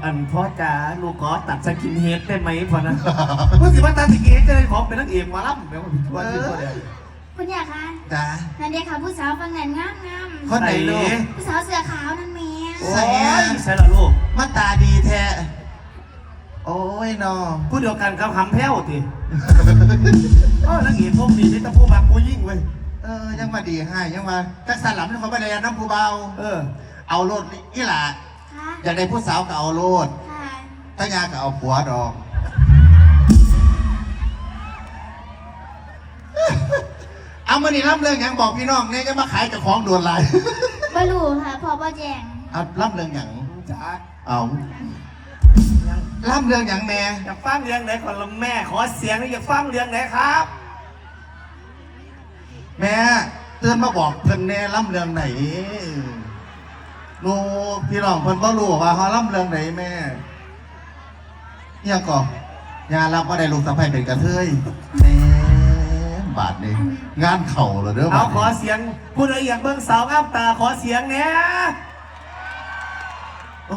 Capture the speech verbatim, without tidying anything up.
อันพ่อจ๋า ลูกขอตัดสกินเฮดได้ไหมพ่อนะ พูดสิว่าตัดสกินเฮดจะได้ของเป็นนางเอกหมอลำแปลว่าผิดตัวผิดตัวเดียว คุณยายคะ จ้า นั่นเด็กค่ะผู้สาวฟังนั่นงามงาม คนไหนลูก ผู้สาวเสื้อขาวนั่นแม่ ใส่ โอ้ อะ ยใส่ละลูก มาตาดีแท้ โอ้ยนอ ผู้เดียวกันกับหำแพ้วติ เออนางเอกพวกนี้นี่ต้องผู้มักผู้ยิ่งเว้ย เออ ยังมาดีให้ยังมาจักสลับนี่เขาไปเลยนน้ำผู้เบา เออ เอาโลดอีหล่ะ ค่ะ อยากได้ผู้สาวก็เอาโลด ค่ะ ถ้ายาก็เอาผัวดอก เอามานี่ล่ำเรื่องหยังบอกพี่น้องเนี่ยจะมาขายเจ้าของด่วนหลาย บ่รู้ค่ะพ่อบ่แจ้ง เอาล่ำเรื่องหยัง จ๋า เอาล่ำเรื่องหยังแม่ อยากฟังเรื่องไหนก่อนละแม่ ขอเสียงอยากฟังเรื่องไหนครับ แม่เตือนมาบอกเพิ่นแน่ล่ำเรื่องไหนลูกพี่น้องเพิ่นบ่รู้ว่าเฮาล่ำเรื่องไหนแม่เนี่ยก่อนยารับว่าได้ลูกสะใภ้เป็นกระเทยแม่บาดนี้งานเข่าเลยเด้อ เอา บาด ขอ นี้ เสียงผู้ใดอยากเบิ่งสาวงามตาขอเสียงเนี่ย